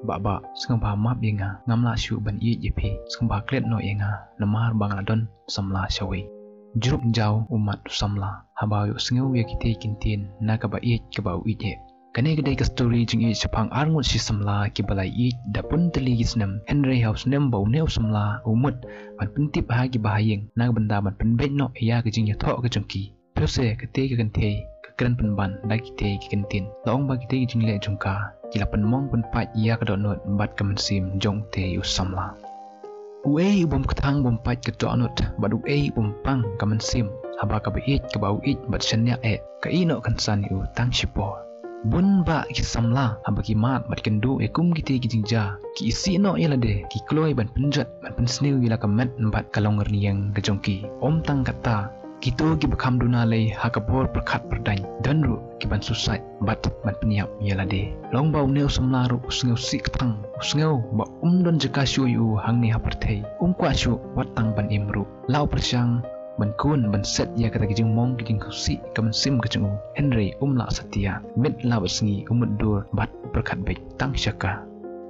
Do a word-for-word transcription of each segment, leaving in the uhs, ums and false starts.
Bah bah, sngewbha map ïa nga, ngam lah shuh ban ïeit ïa phi. Sngewbha klet noh ïa nga, namar ba nga la don samla shawei. Jrup jaw u mat u samla haba u sngew ïa kitei ki ktien na kaba ïeit kaba u ïeit eh. Kane ka dei ka story jingïeit shaphang arngut shi samla kiba la ïeit da bun tylli ki snem, hynrei ha u snem ba une u samla u mut ban pyntip ha kiba ha ïing na ka bynta ban pynbeit noh ïa ka jingïathoh ka jong ki. Phi ïohi, katei ka kynthei ka kren pynban da kitei ki ktien. La ong ba kitei ki jingleh jong ka ki la pynmong pynpait ïa ka dohnud bad ka mynsiem jong utei u samla. Uei u bym kthang bym pait ka dohnud bad uei u bym pang ka mynsiem, haba kaba ïeit kaba u ïeit bad shaniah eh ka ïeh noh kynsan ïa u tang shipor. Bun bah ki samla haba ki mad bad kynduh ïa kum kitei ki jingjia, ki isih noh ïa lade, ki kloi ban pynjot ban pynsniew ïa la ka met bad ka longrynïeng ka jong ki. Ym tang katta, kito kiba kham duna lei ha ka bor pyrkhat pyrdaiñ, don ruh kiban suicide bad ban pynïap ïa lade. La ong ba une u samla ruh u sngewsih kthang, u sngew ba um don jaka shuh ïa u hangne ha pyrthei. Um kwah shuh wat tang ban im ruh. La u pyrshang ban khun ban set ïa kata ka jingmong ka jingsngewsih ka mynsiem ka jong u, hynrei um lah satia. Miet la bad sngi u mutdur bad u pyrkhat beit tang sha ka.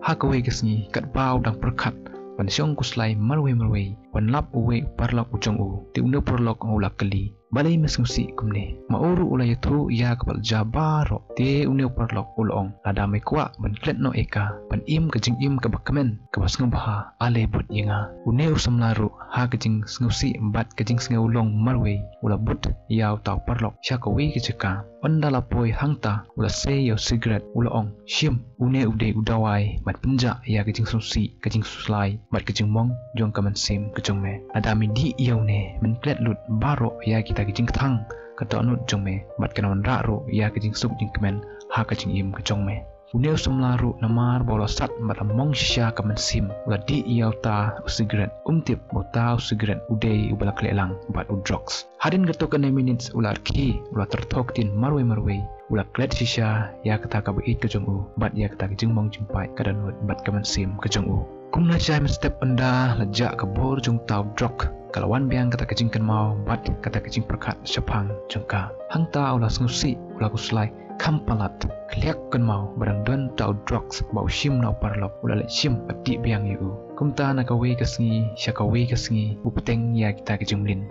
Ha kawei ka sngi katba u dang pyrkhat ban shong khuslai marwei marwei, u wan lap uwei u paralok u jong u. Te une u paralok u la kylli, balei me sngewsih kumne? Ma u ruh u la ïathuh ïa kaba la jia baroh. Te une u paralok u la ong, lada me kwah ban klet noh ïa ka, ban im ka jingim kaba kmen kaba sngewbha, ale bud ïa nga. Une u samla ruh ha ka jingsngewsih bad ka jingsngew long marwei u la bud ïa uta u paralok sha kawei ka jaka. Ynda la poi hangta u la sei ïa u sigaret, u la ong, shim, une u dei u dawai ban pynjah ïa ka jingsngewsih, ka jingkhuslai bad ka jingmong jong ka mynsiem ka jong me. Lada me dih ïa une, men klet lut baroh ïa kita ki jingkthang ka dohnud jong me bad kan wanrah ruh ïa ka jingsuk jingkmen ha ka jingim ka jong me. Une u samla ruh namar ba u la sat bad la mong shisha ka mynsiem, u la dih ïa uta u sigaret. Um tip ba uta u sigaret u dei uba la khleh lang bad u drugs. Hadien katto katne minit u la rkhie, u la tyrthoh ktien marwei marwei, u la klet shisha ïa kata kaba ïeit ka jong u bad ïa kata ka jingmong jingpait ka dohnud bad ka mynsiem ka jong u. Kumno shai mynstep ynda la jah ka bor jong uta u drug, ka la wan biang kata ka jingkynmaw bad kata ka jingpyrkhat shaphang jong ka. Hangta u la sngewsih, u la khuslai kham palat, khlieh kynmaw ba dang don uta u drugs ba u shim na u paralok, u la leit shim bad dih biang ïa u. Kumta na kawei ka sngi sha kawei ka sngi u bteng ïa kita ki jingmlien.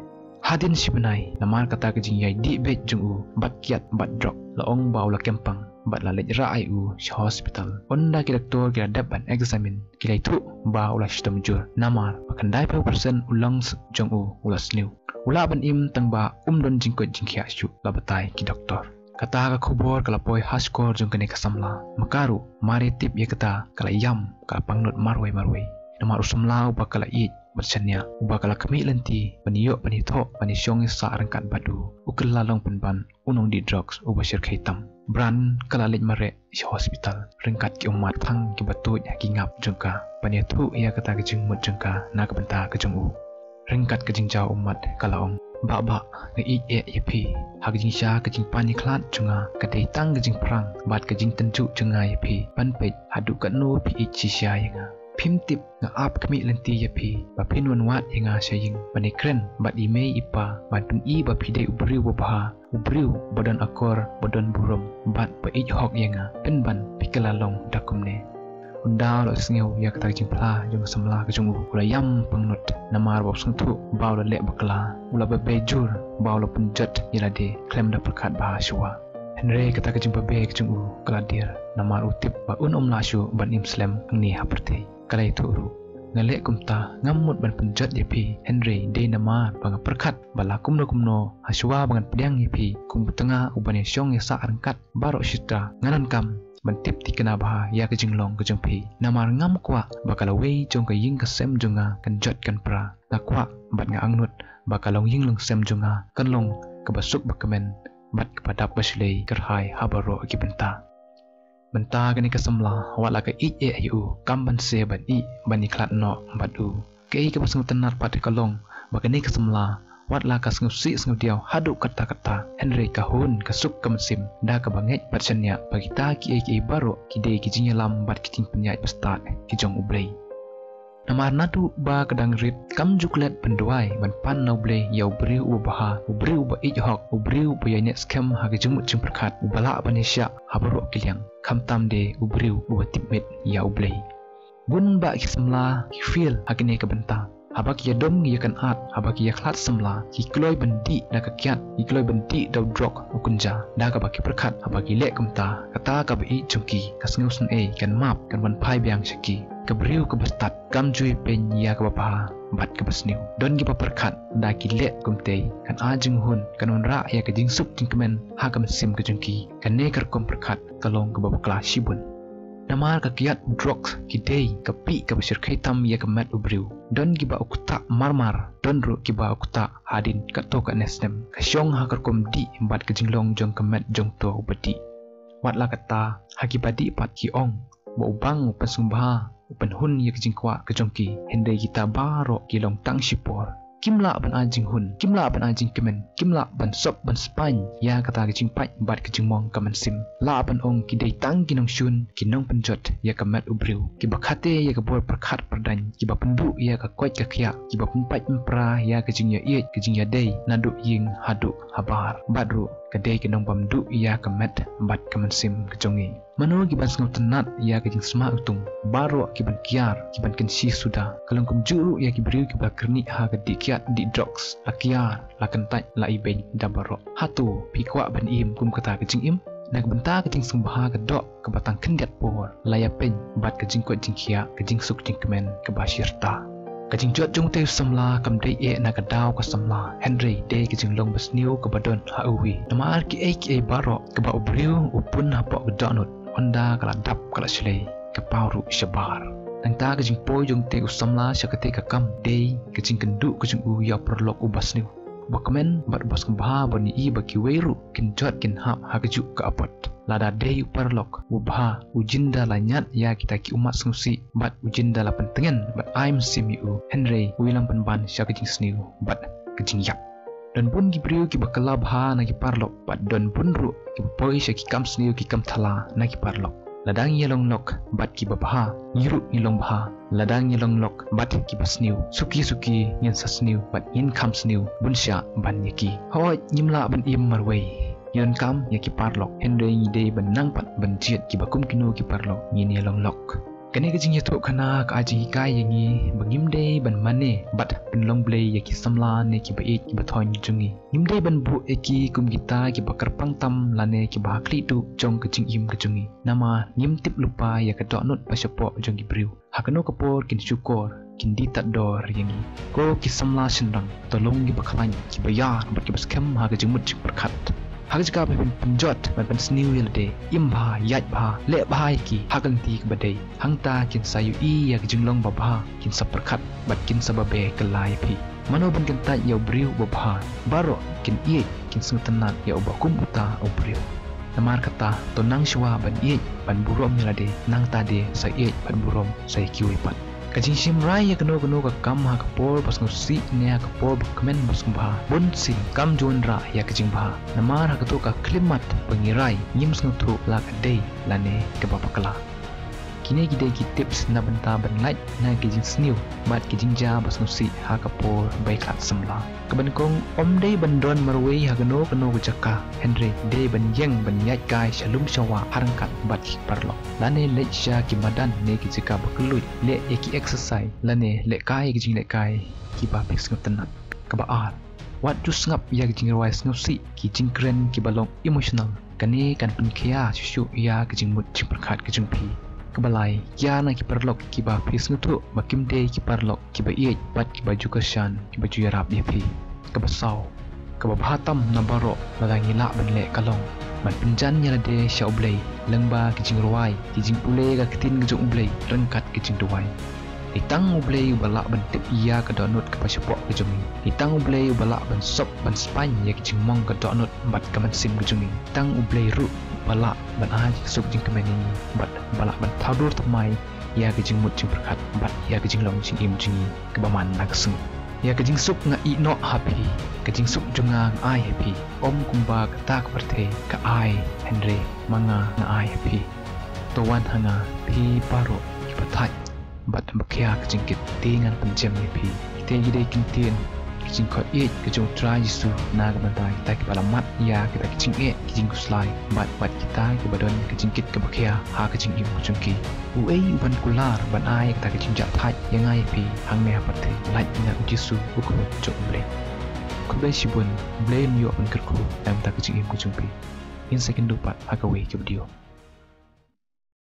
Hadien shi bnai, namar kata ka jingïaidih beit jong u bad kiad bad drug, la ong ba u la kem pang bad la leit rah ïa u sha hospital. Ynda ki doktor ki la dep ban examine, ki la ïathuh ba u la shitom jur, namar ba khyndai phew percent u lungs jong u u la sniew. U lah ban im tang ba um don jingkoit jingkhiah shuh, la batai ki doktor. Kata ka khubor ka la poi ha shkor jong kane ka samla. Ma ka ruh, mar ïa tip ïa kata, ka la ïam, ka la pangnud marwei marwei. Namar u samla uba ka la ïeit bad shaniah, uba ka la khmih lynti ban ïoh ban ïathoh ban ïashong ïasah ryngkat bad u, u kylla long pynban u nongdih drugs uba shyrkhei tam. Bran ka la leit mareh sha hospital ryngkat ki ummat thang kiba tuid ha ki ngap jong ka ban ïathuh ïa kata ka jingmut jong ka na ka bynta ka jong u. Ryngkat ka jingjaw ummat ka la ong, bah bah, nga ïeit eh ïa phi. Ha ka jingshisha ka jingpan ïakhlad jong nga ka dei tang ka jingpyrshang bad ka jingtynjuh jong nga ïa phi ban peit haduh katno phi ïeit shisha ïa nga. Phim tip nga ap khmih lynti ïa phi ba phin wan wad ïa nga sha ïing ban ïakren bad i mei i pa ban pyni ba phi dei u briew uba bha, u briew ba don akor, ba don burom bad ba ïeit hok ïa nga. Pynban phi kylla long da kumne. Ynda u la sngew ïa kata ka jingphla jong ka samla ka jong u, u la ïam pangnud namar ba u sngewthuh ba u la leh bakla. U la babe jur ba u la pynjot ïa lade khlem da pyrkhat bha shuwa. Hynrei kata ka jingbabe ka jong u ka la dier namar u tip ba un ym lah shuh ban im slem hangne ha pyrthei. Ka la ïathuh ruh, nga leh kumta ngam mut ban pynjot ïa phi, hynrei dei namar ba nga pyrkhat ba la kumno kumno ha shuwa ba ngan pdiang ïa phi kum u tnga uban ïashong ïasah ryngkat baroh shita, nga donkam ban tip thikna bha ïa ka jinglong ka jong phi. Namar ngam kwah ba ka lawei jong ka ïing ka sem jong nga kan jot kan pra. Nga kwah bad nga angnud ba ka longïing longsem jong nga kan long kaba suk ba kmen bad kaba dap ba shlei kyrhai ha baroh ki bynta. Mynta kane ka samla, wat la ka ïeit eh ïa u, kam banse ban ïeh ban ïakhlad noh bad u. Kaei kaba sngewtynnat pat ka long ba kane ka samla, wat la ka sngewsih sngewdiaw haduh katta katta, hynrei ka hun ka suk ka mynsiem da kaba ngeit bad shaniah ba kita kiei kiei baroh ki dei ki jingïalam bad ki jingpynïaid bastad ki jong U Blei. Namar naduh ba ka dang rit kam ju klet ban duwai ban pan na U Blei ïa u briew uba bha, u briew uba ïeit hok, u briew uba ïaineh skhem ha ka jingmut jingpyrkhat, uba lah ban ïashah ha baroh ki liang. khamtam de u briew uba tipmit ïa U Blei. Bun bah ki samla ki fail ha kane ka bynta. Haba ki ïadom ïa ka nat, haba ki ïakhlad samla, ki kloi ban dih da ka kiad, ki kloi ban dih da u drok u kynja, da kaba ki pyrkhat haba ki leh kumta, kata kaba ïeit jong ki, ka sngewsynei kan map, kan wan phai biang sha ki. Ka briew kaba stad kam ju ïapeiñ ïa kaba bha bad kaba sniew. Don kiba pyrkhat, da ki leh kumtei, kan ai jinghun, kan wanrah ïa ka jingsuk jingkmen ha ka mynsiem ka jong ki. Kane ka rukom pyrkhat ka long kaba bakla shibun. Namar ka kiad u drok ki dei ka pih kaba shyrkhei tam ïa ka met u briew. Don kiba ukta marmar, don ruh kiba ukta hadien katto katne snem. Ka shong ha ka rukom dih bad ka jinglong jong ka met jong uto uba dih. Wat la katta, ha kiba dih pat ki ong ba u bang u pynsngewbha, u pynhun ïa ka jingkwah ka jong ki, hynrei kita baroh ki long tang shipor. Kim lah ban ai jinghun, kim lah ban ai jingkmen, kim lah ban sop ban spaiñ ïa kata ka jingpait bad ka jingmong ka mynsiem. Lah ban ong ki dei tang ki nongshun, ki nongpynjot ïa ka met u briew, kiba khate ïa ka bor pyrkhat pyrdaiñ, kiba pynduh ïa ka koit ka khiah, kiba pynpait pynpra ïa ka jingïaieit ka jingïadei naduh ïing haduh habar. Bad ruh ka dei ka nongbymduh ïa ka met bad ka mynsiem ka jong ngi. Mano kiban sngewtynnat ïa ka jingsma utung? Baroh kiban kiar, kiban kynshi suda. Ka long kumjuh ruh ïa ki briew kiba kyrnieh ha ka dih kiad dih drugs, la kiar, la kyntait, la ibeiñ da baroh. Hato phi kwah ban im kum kata ka jingim? Na ka bynta ka jingsngewbha ka doh kaba tang khyndiat por, la ïapeiñ bad ka jingkoit jingkhiah, ka jingsuk jingkmen kaba shirta. Ka jingjot jong utei u samla kam dei eh na ka daw ka samla, hynrei dei ka jinglong basniew kaba don ha uwi. Namar kiei kiei baroh kaba u briew u pun hapoh ka dohnud, ynda ka la dap ka la shlei, ka paw ruh shabar. Nangta ka jingpoi jong utei u samla sha katei ka kam dei ka jingkynduh ka jong u ïa u paralok uba sniew, uba kmen bad uba sngewbha ban ïohi ba kiwei ruh kin jot kin hap ha kajuh ka apot. Lada dei u paralok uba bha, u jinda la ñiad ïa kita ki ummat sngewsih bad u jinda la pyntngen bad ai mynsiem ïa u, hynrei u ïalam pynban sha ka jingsniew bad ka jingïap. Don bun ki briew kiba kylla bha na ki paralok bad don bun ruh kiba poi sha ki kam sniew ki kam thala na ki paralok. Lada ngi ïalong lok bad kiba bha, ngi ruh ngi long bha. Lada ngi ïalong lok bad kiba sniew, suki suki ngin sa sniew bad ngin kham sniew bun shah ban ïa ki. Hooid, ngim lah ban im marwei, ngi donkam ïa ki paralok, hynrei ngi dei ban nang pat ban jied kiba kum kino ki paralok ngin ïalong lok. Kane ka jingïathuhkhana ka ai jinghikai ïa ngi ba ngim dei ban mane bad pynlong blei ïa ki samla ne kiba ïeit kiba thoiñ jong ngi. Ngim dei ban buh ïa ki kum kita kiba kyrpang tam lane kiba ha khlieh duh jong ka jingim ka jong ngi. Namar ngim tip lypa ïa ka dohnud ba shapoh jong ki briew. Ha kano ka por kin shukor, kin die tad dor ïa ngi. Ko ki samla shynrang, to long kiba khlaiñ, kiba ïar bad kiba skhem ha ka jingmut jingpyrkhat. Ha ka jaka ba phin pynjot bad pynsniew ïa lade, im bha, ïaid bha, leh bha ïa ki ha ka lynti kaba dei, hangta kin sa ïohi ïa ka jinglong babha, kin sa pyrkhat bad kin sa babe kylla ïa phi. Mano ban kyntait ïa u briew uba bha? Baroh kin ïeit, kin sngewtynnat ïa uba kum uta u briew. Namar kata, to nang shuwa ban ïeit ban burom ïa lade, nangta de sa ïeit ban burom sa ïa kiwei pat. Ka jingshim rai ïa kano kano ka kam ha ka por ba sngewsih ne ha ka por ba kmen ba sngewbha, bun sien kam ju wanrah ïa ka jingbha. Namar ha kato ka khyllipmat ba ngi rai, ngim sngewthuh la ka dei lane kaba bakla. Kine ki dei ki tips na bynta ban lait na ki jingsniew bad ki jingjia ba sngewsih ha ka por ba ïakhlad samla. Kaba nyngkong, ym dei ban don marwei ha kano kano ka jaka, hynrei dei ban ïeng ban ïaid kai sha lum sha wah ha ryngkat bad ki paralok, lane leit sha ki madan ne ki jaka ba kylluid, leh ïa ki exercise lane lehkai ïa ki jinglehkai kiba phi sngewtynnat. Kaba ar, wat ju sngap ïa ki jingrwai sngewsih, ki jingkren kiba long emotional. Kane kan pynkhia shuh shuh ïa ka jingmut jingpyrkhat ka jong phi. Kaba lai, kiar na ki paralok kiba phi sngewthuh ba kim dei ki paralok kiba ïeit bad kiba ju kyrshan, kiba ju ïarap ïa phi. Kaba saw, kaba bha tam na baroh lada ngi lah ban leh ka long ban pynjan ïa lade sha U Blei lyngba ki jingrwai, ki jingpule ka ktien ka jong U Blei ryngkat ki jingduwai. Dei tang U Blei uba lah ban tip ïa ka dohnud kaba shapoh ka jong ngi. Dei tang U Blei uba lah ban sop ban spaiñ ïa ka jingmong ka dohnud bad ka mynsiem ka jong ngi. Dei tang U Blei ruh uba lah ban ai ka suk jingkmen ïa ngi bad uba lah ban thaw dur thymmai ïa ka jingmut jingpyrkhat bad ïa ka jinglong jingim jong ngi kaba man la ka sngi. Ïa ka jingsuk nga ïehnoh ha phi, ka jingsuk jong nga nga ai ha phi. Ym kumba kata ka pyrthei ka ai, hynrei ma nga nga ai ha phi. To wan ha nga phi baroh kiba thait bad ba khia ka jingkit, te ngan pynjem ïa phi. Kitei ki dei ki ktien ki jingkhot ïeit ka jong U Trai Jisu na ka bynta kita kiba la mad ïa kita ki jingeh ki jingkhuslai bad bad kita kiba don ka jingkit kaba khia ha ka jingim ka jong ki. Uei uban kular ban ai ïa kita ki jingjahthait ïa nga ïa phi hangne ha pyrthei? Lait na U Jisu, U Khun jong U Blei. Khublei shibun, U Blei un ïoh ban kyrkhu na ka bynta ka jingim ka jong phi. Ngin sa ïakynduh pat ha kawei ka video.